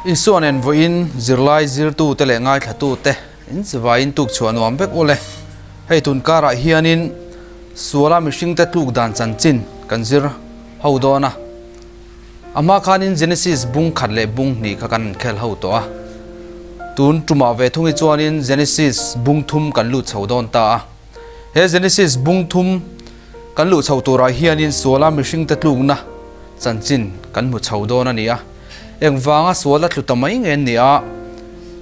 Isua nen vawiin zirlai zirtute leh ngaithlatute in chivaiin tuk chhuah nuam vek ule. Hei tun karah hianin suala mihringte tluk dan chanchin kan zir ho dawn a. A hma khanin Genesis bung khat leh bung hnih kha kan inkhel ho tawh a. Tun tumah ve thungi chuanin Genesis bung thum kan lut chho dawn ta a. He Genesis bung thum kan luh chho turah hianin suala mihringte tlukna chanchin kan hmu chho dawn a ni a. Engvanga sual a tlu ta mai nge an ni a,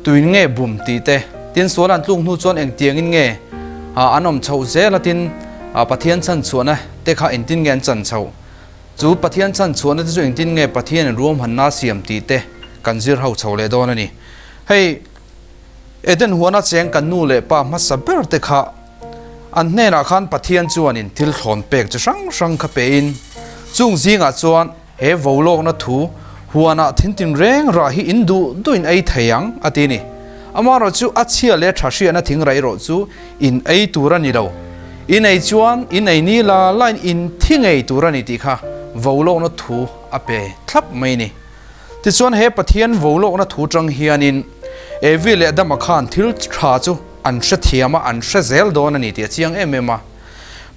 tuin nge bum tih te, tin sual an tluk hnu chuan engtiangin nge an awm chhoh zel a tin Pathian chhanchhuahna te kha engtin nge an chan chhoh? Chu Pathian chhanchhuahna te chu engtin nge Pathianin ruamhanna a siam tih te kan zir ho chho leh dawn a ni. Hei Eden huana cheng kan nu leh pa hmasa ber te kha an hnenah khan Pathian chuanin thil thlawn pek chi hrang hrang kha pein chung zingah chuan he volawkna thu huanah thintin reng rah hi in duh duhin ei thei ang a ti a ni. Amaherawhchu a chhia leh tha hriatna thing raih erawh chu in ei tur a ni lo. In ei chuan in ei ni la lain in thi ngei tur a ni tih kha volawkna thu a pe thlap mai a ni. Tichuan he Pathian volawkna thu tang hianin Evi leh Adama khan thil tha chu an hrethiam a, an hre zel dawn a ni tih a chiang em em a.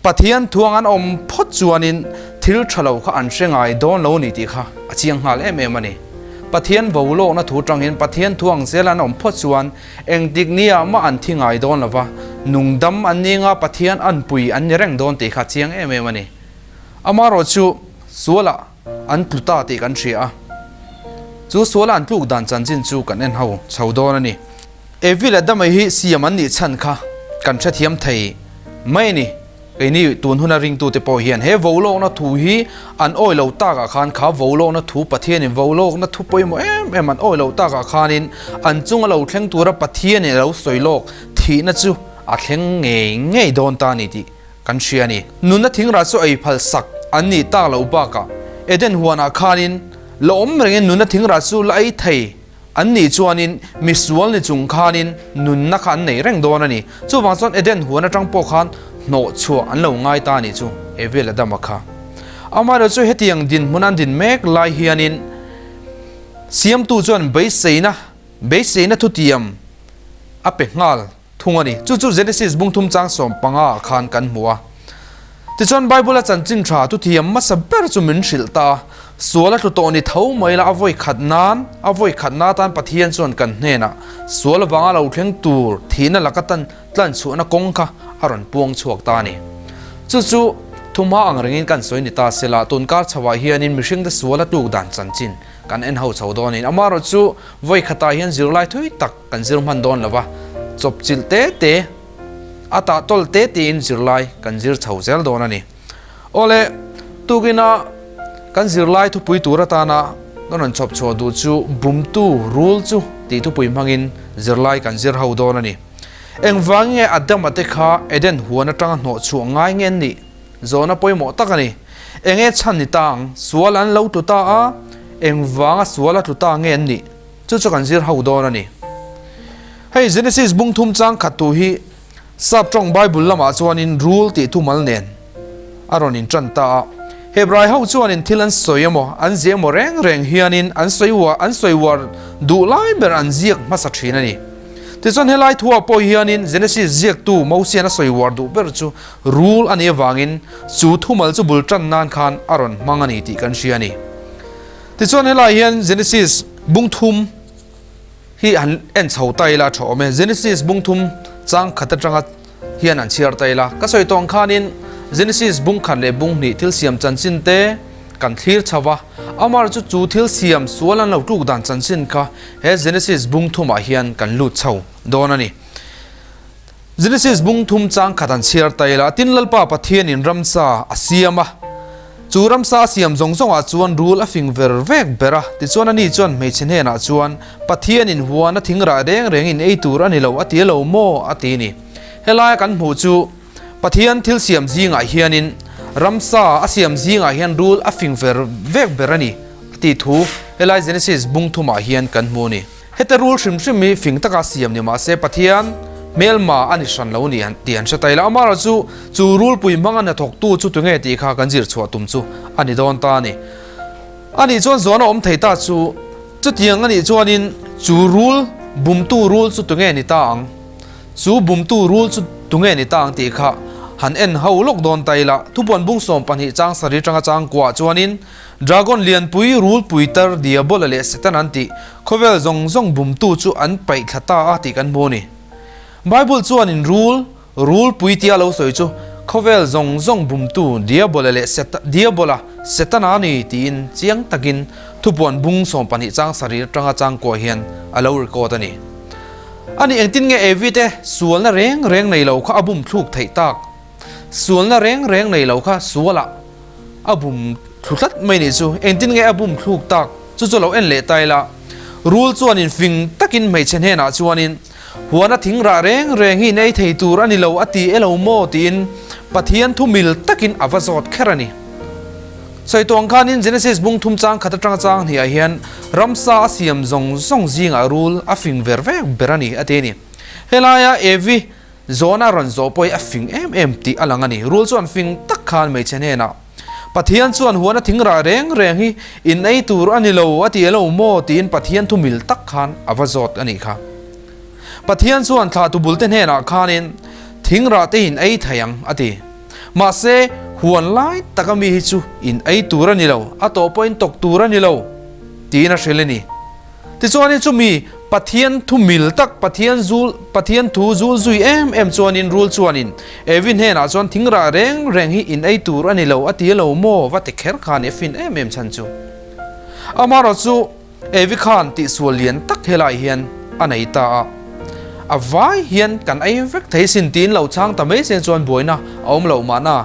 Pathian thuang an awm phawt chuanin thil tha lo kha an hre ngai dawn lo ni tih kha a chiang nghal em em a ni. Pathian volawkna thu tangin Pathian thuang zel an awm phawt chuan Engtik nia mah an thi ngai dawn lova, nungdam an ni nga Pathian an pui an ni reng dawn tih kha chiang em em a ni. Amaherawh chu sualah an tlu ta tih kan hria a, chu suala an tluk dan chanchin chu kan en ho chho dawn a ni. Evi leh Adama hi siam an nih chhan kha kan hrethiam thei mai a ni. Keini tun huna ringtute pawh hian he volawkna thu hi an awi lo takah khan kha volawkna thu Pathianin volawkna thu pawimawh em em an awi lo takah khanin an chunga lo thleng tura Pathianin a lo sawi lawk thihna chu a thleng ngei ngei dawn ta a ni tih kan hria a ni. Nunna thingrah chu ei phal sak an nih tak loh bakah Eden huanah khanin la awm rengin nunna thingrah chu la ei thei An nih chuanin misual ni chung khanin nunna kha an nei reng dawn a ni. Chuvang chuan Eden huan atang pawh khan hnawh chhuah an lo ngai ta a nih chu Evi leh Adama kha. Amaherawhchu chu hetiang dinhmun an din mek lai hianin Siamtu chuan beiseina beiseina thutiam a pe nghal. Thung a ni. Chu chu Genesis bung thum chang 15 ah khan kan hmu a. Tichuan Bible a chanchin tha thuthiam hmasa ber chu min hrilh ta a, sual a tlu tawh ni tho mai la a vawi khat nan, a vawi khat na atan Pathian chuan kan hnenah sual vanga lo thleng tur thihna laka tan tlan chhuahna kawng kha a rawn puang chhuak ta a ni. Chu chu thumha ang rengin kan sawi ni ta sela, tunkar chhoah hianin mihringte sual a tluk dan chanchin kan en ho chho dawnin amaherawhchu vawi khatah hian zirlai thui tak Kan zir hman dawn lo va, chawpchilh te te, a tah tawl te tein zirlai kan zir chho zel dawn a ni. Awle, tukina kan zirlai thupui tur atana kan rawn chawp chhuah duh chu bumtu rul chu tih thupui hmangin zirlai kan zir ho dawn a ni. Engvang nge Adama te kha Eden huan atanga hnawh chhuah ngai nge an nih? Zawhna pawimawh tak a ni. Enge chhan ni ta ang? Sual an lo tlu ta a, engvanga sual a tlu ta nge an nih? Chu chu kan zir ho dawn a ni. Hei Genesis bung thum chang khat tu hi Sap tawng Bible lamah chuanin rul tih thumal nen a rawn intan ta a. Hebrai ho chuanin thil an sawi emaw, an ziah emaw reng reng hianin an sawi uar, an sawi uar duh lai ber an ziak hmasa thin a ni. Tichuan helai thuah pawh hianin Genesis ziaktu Mosian a sawi uar duh ber chu rul a nih avangin chu thumal chu bul tan nan khan a rawn hmang a ni tih kan hria a ni. Tichuan helai hian Genesis bung thum hi han en chho ta ila a tha awm e. Genesis bung thum chang khat atanga hian an chhiar ta ila. Ka sawi tawng khanin Genesis bung khat leh bung hnih thil siam chanchin te kan thlir chho va. Amar chu chu thil siam sual an lo tluk dan chanchin kha he Genesis bung thumah hian kan lut chho dawn a ni. Genesis bung thum chang khat an chhiar ta ila, tin Lalpa Pathianin ramsa a siam a, chu ramsa a siam zawng zawngah chuan rul a fing ver vek ber a, tichuan ani chuan hmeichhe hnenah chuan, Pathianin huan a thing rah reng rengin ei tur a ni lo a ti lo maw? a ti ni. Helaia kan hmuh chu Pathian thil siam zingah hianin ramsa a siam zingah hian rul a fing ver vek ber a ni a tih thu helai Genesis bung thumah hian kan hmu a ni. Heta rul hrim hrim hi fing taka siam ni mahse Pathian hmelma a ni hran lo ni tih an hre ta ila. Amaherawh chu, chu rulpui hmanga hnathawktu chu tunge tih kha kan zir chhuah tum chu a ni dawn ta a ni. Anih chuan zawn a awm thei ta chu Chutiang a nih chuanin chu rul bumtu rul chu tunge ni ta ang? Chu bumtu rul chu tunge ni ta ang tih kha han en ho lawk dawn ta ila. Thupuan bung 12 chang sarih atanga chang kuah chuanin Dragon lianpui rulpui tar Diabola leh Satan an tih khawvel zawng zawng bumtu chu an paih thla ta a tih kan hmu a ni. Bible chuanin rul Rulpui tia lo sawi chu khawvel zawng zawng bumtu Diabola leh Diabola, Setana a ni tiin chiang takin thupuan bung 12 chang sarih atanga changkua hian a lo record a ni. Ani engtin nge Evi te sualna reng reng nei lo kha a bum thluk theih tak? Sualna reng reng nei lo kha sualah a bum thlu tlat mai nih chu. Engtin nge a bum thluk tak? Chu chu lo en leh ta ila. Rul chuanin fing takin hmeichhe hnenah chuanin Huana thing rah reng reng hi nei thei tur a ni lo a ti e lo maw tiin Pathian thu mil takin a va zawt kher a ni. Sawi tawng khanin Genesis bung thum chang khat atanga chang hniah hian ramsa a siam zawng zawng zingah rul a fing ver vek ber a ni a ti a ni. Helaia Evi zawhna rawn zawh pawh hi a fing em em tih a lang a ni. Rul chuan fing tak khan hmeichhe hnenah Pathian chuan huana thing rah reng reng hi in ei tur a ni lo a ti elo maw tiin Pathian thu mil tak khan a va zawt a nih kha. Pathian chuan thlahtu bulte hnenah khanin thing rah te in ei thei ang a ti. Mahse, huan lai taka mi hi chu in ei tur a ni lo, a tawh pawhin tawk tur a ni lo tiin a hrilh a ni. Tichuanin chumi Pathian thu mil tak, Pathian zul, Pathian thu zul zui em em chuanin rul chuanin Evi hnenah chuan thing rah reng reng hi in ei tur a ni lo a ti lo maw va ti kher khan i fin em em chhan chu. Amaherawh chu Evi khan tihsual lian tak helai hian a nei ta a, a vai hian kan ei vek thei sin tiin lo chhang ta mai seng chuan buaina a awm loh mahna.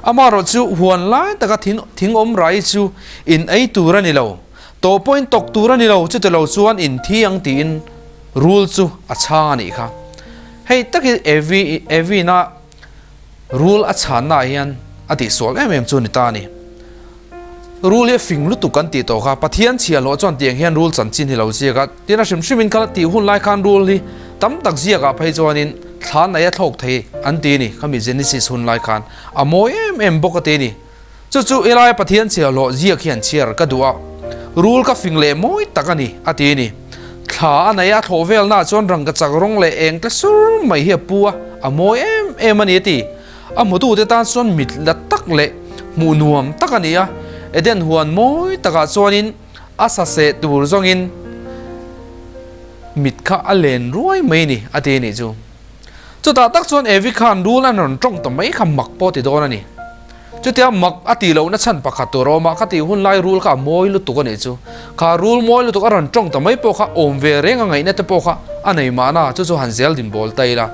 Amaherawh chu huan lai taka thing awm rai chu in ei tur a ni lo. Tawh pawhin tawk tur a ni lo, chuti lo chuan in thi ang tiin rul chu a chhang a nih kha. Hei takin Evi, Evina rul a chhanna ah hian a tihsual em em chu a ni ta a ni. Rul hi a fing lutuk kan tih tawh kha, Pathian chhiahhlawh chuan tiang hian rul chanchin hi lo ziak a, tin a hrim hrimin kha tih hun lai khan rul hi tam tak ziakah phei chuanin thla nei a thlawk thei an ti a ni, khami Genesis hun lai khan a mawi em em bawk a ti a ni. Chu chu Elaia Pathian chhiahhlawh ziak hian chhiar ka duh a, rul ka fing leh mawi tak a ni, a ti a ni. Thla a nei a, thlawh velnaah chuan rangkachak rawng leh eng tle sur mai hi a pu a, a mawi em em a ni, a ti. A hmutute tan chuan mit la tak leh hmuh nuam tak a ni a, Eden huan mawi takah chuanin a saseh tur zawngin mit kha a len ruai mai a ni, a ti a nih chu. Chutah tak chuan Evi khan rul an rawn tawng ta mai kha mak pawh ti dawn a ni. Chutia mak a tih lohna chhan pakhat tur a awm a, ka tih hun lai rul kha a mawi lutuk a nih chu. Kha rul mawi lutuk a rawn tawng ta mai pawh kha awm ve reng a ngaihna te pawh kha a nei mahna, chu chu han zel din bawl ta ila.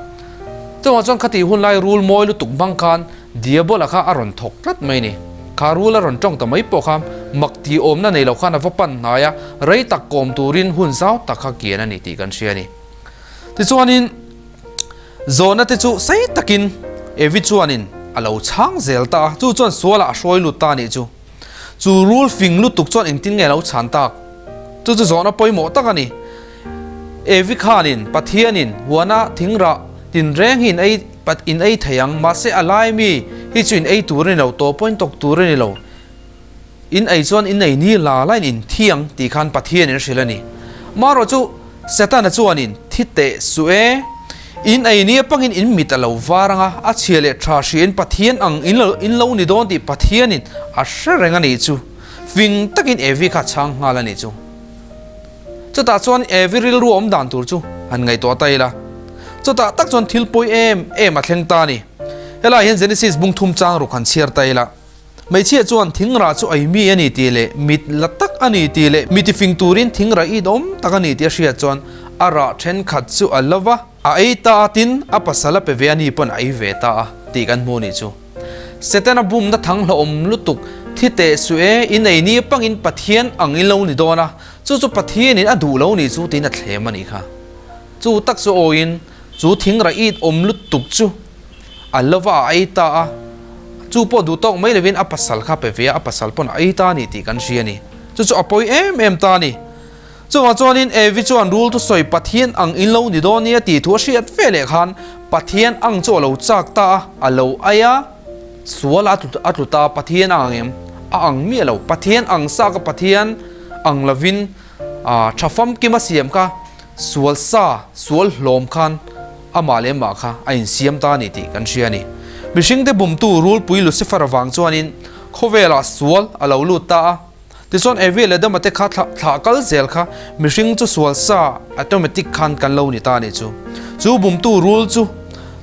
Chuvang chuan kha tih hun lai rul mawi lutuk hmang khan Diabola kha a rawn thawk tlat mai ni. Kha rul a rawn tawng ta mai pawh kha mak tih awmna nei lo khan a va pan hnai a, rei tak kawm turin hun zau tak kha kian a ni tih kan hria a ni. Tichuanin zawhna te chu sei takin Evi chuanin a lo chhang zel ta a, chu chuan sualah a hruai lut ta a nih chu. Chu rul fing lutuk chuan engtin nge a lo chhan tak? Chu chu zawhna pawimawh tak a ni. Evi khanin Pathianin huana thingrah tinreng hi in ei in ei thei ang, mahse a lai mi hi chu in ei tur a ni lo, tawh pawhin tawk tur a ni lo. In ei chuan in ei ni la lain in thi ang tih khan Pathian in hrilh a ni. Marawh chu Setana chuan in thi teh suh e. In ei ni apangin in mit a lo var ang a, a chhia leh tha hria in Pathian ang in lo in lo ni dawn tih Pathian in a hre reng a nih chu. Fing takin Evi kha a chhang nghal a nih chu. Chutah chuan Evi rilru awm dan tur chu han ngaihtuah ta ila. Chutah tak chuan thil pawi em em a thleng ta a ni. Helaiah hian Genesis bung thum chang ruk han chhiar ta ila. Hmeichhia chuan thingrah chu ei mi a ni tih leh mit la tak a ni tih leh mi tifing turin thingrah it awm tak a ni tih a hriat chuan a rah thenkhat chu a lo va, a ei ta a tin a pasal a pe ve a ni pawn a ei ve ta a tih kan hmu nih chu. Setana bumna thang hlauhawm lutuk thi teh suh e, in ei ni pangin Pathian ang in lo ni dawn a, chu chu Pathianin a duh lo nih chu tiin a thlem a nih kha. Chu tak chu awiin chu thingrah it awm lutuk chu A lo va a ei ta a, chu pawh duh tawk mai lovin a pasal kha pe ve a, a pasal pawn a ei ta a ni tih kan hria a ni. Chu chu a pawi em em ta a ni. Chungah chuanin Evi chuan rul thu sawi Pathian ang in lo ni dawn nia tih thu a hriat ve leh khan Pathian ang chu a lo chak ta a, a lo ei a, sual a a tlu ta a, Pathian a ang em? A ang miah lo. Pathian ang saka Pathian ang lovin. Tha famkim a siam kha sual sa, sual hlawm khan amah leh amah kha a insiam ta a ni tih kan hria a ni. Mihringte bumtu rulpui Lucifer avang chuanin khawvelah sual a lo lut ta a. Tichuan Evi leh Adama te kha thlah kal zel kha mihring chu sual sa automatic khan kan lo ni ta a nih chu. Chu bumtu rul chu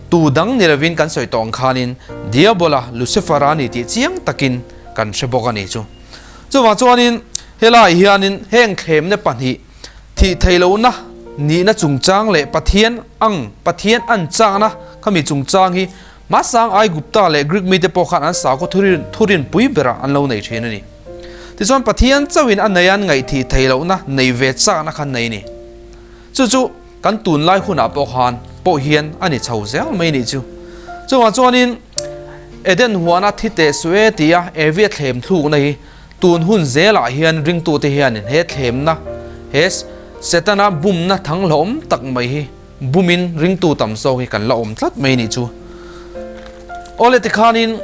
tu dang ni lovin kan sawi tawh ang khanin Diabola, Lucifer a ni tih chiang takin kan hre bawk a nih chu. Chuvang chuanin helaiah hianin heng thlemna pahnih thih theihlohna nihna chungchang leh Pathian ang Pathian an chakna khami chungchang hi hmasang Aigupta leh Greek mite pawh khan an sakhaw thurin pui berah an lo nei thin a ni. Tichuan Pathian chauhin a nei an ngaih thih theihlohna nei ve chakna khan nei a ni. Chu chu kan tunlai hunah pawh khan pawh hian a ni chho zel mai nih chu. Chuvang chuanin Eden huana thi teh suh e tia Evi a thlem thlukna hi tun hun zelah hian ringtute hianin he thlemna, he Setana bumna thang hlawm tak mai hi bumin ringtu tam zawk hi kan la awm tlat mai nih chu. Awle tikhanin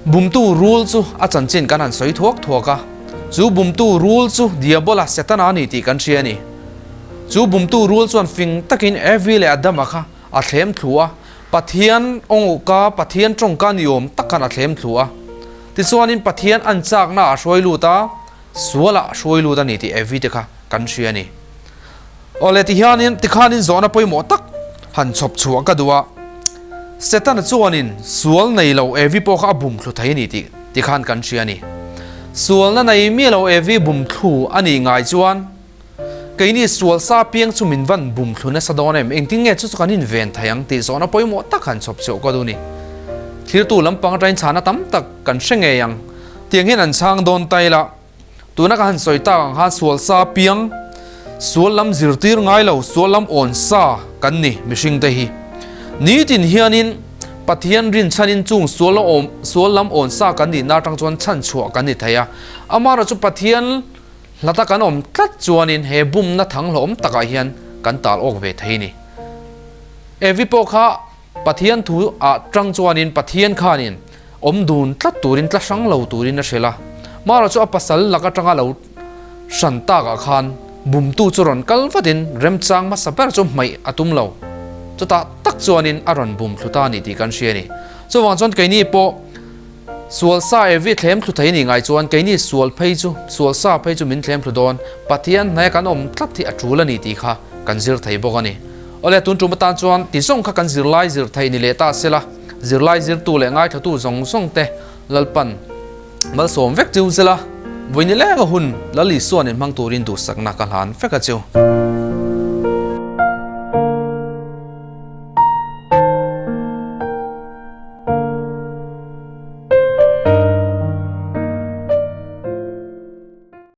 bumtu rul chu a chanchin kan han sawi thuak thuak a, chu bumtu rul chu Diabola Setana a ni tih kan hria a ni. Chu bumtu rul chuan fing takin Evi leh Adama kha a thlem thlu a, Pathian awngawka, Pathian tawngka ni awm tak khan a thlem thlu a. Tichuanin Pathian an chakna a hruai lut a, sualah a hruai lut a ni tih Evi te kha kan hria a ni. Awle tihianin tikhanin zawhna pawimawh tak han chhawp chhuah ka duh a, Setana chuanin sual nei lo Evi pawh kha a bum thlu thei a ni tih tikhan kan hria a ni. Sualna nei miah lo Evi bum thlu a nih ngai chuan keini sual sa piang chu min van bum thlu nasa dawn em? Engtin nge chu chu kan inven thei ang tih zawhna pawimawh tak han chhawp chhuah ka duh a ni. Thirtu lampang atangin chhana tam tak kan hre ngei ang. Tiang hian an chhang dawn ta ila. Tuna ka han sawi tak ang khan sual sa piang, sual lam zirtir ngai lo, sual lam awn sa kan ni mihring te hi. Nitin hianin Pathian rinchhanin chung sual awm sual lam awn sa kan nihna atang chuan chhanchhuah kan ni thei a. Amaherawhchu chu Pathian hlata kan awm tlat chuanin he bumna thang hlawm takah hian kan tal awk ve thei ni. Evi pawh kha Pathian thu ah tang chuanin Pathian khanin awm dun tlat turin tla hrang lo turin a hrilh a. Mara chu a pasal lak atanga lo hran takah khan bumtu chu rawn kal vatin remchang hmasa ber chu hmaih a tum lo. Chutah tak chuanin a rawn bum thlu ta a ni tih kan hria a ni. Chuvang chuan keini pawh Sual sa Evi thlem thlu thei ni ngai chuan keini sual phei chu sual sa phei chu min thlem thlu dawn, Pathian hnaia kan awm tlat hi a tul a ni tih kha kan zir thei bawk a ni. Awle tun tum atan chuan ti zawng kha kan zirlai zir thei ni leh ta sela, zirlai zirtu leh ngaithlatu zawng zawng te Lalpan malsawm vek chiu sela, vawi ni lenga hun Lal Isua'n inhmang turin duhsakna ka hlan vek a chiu.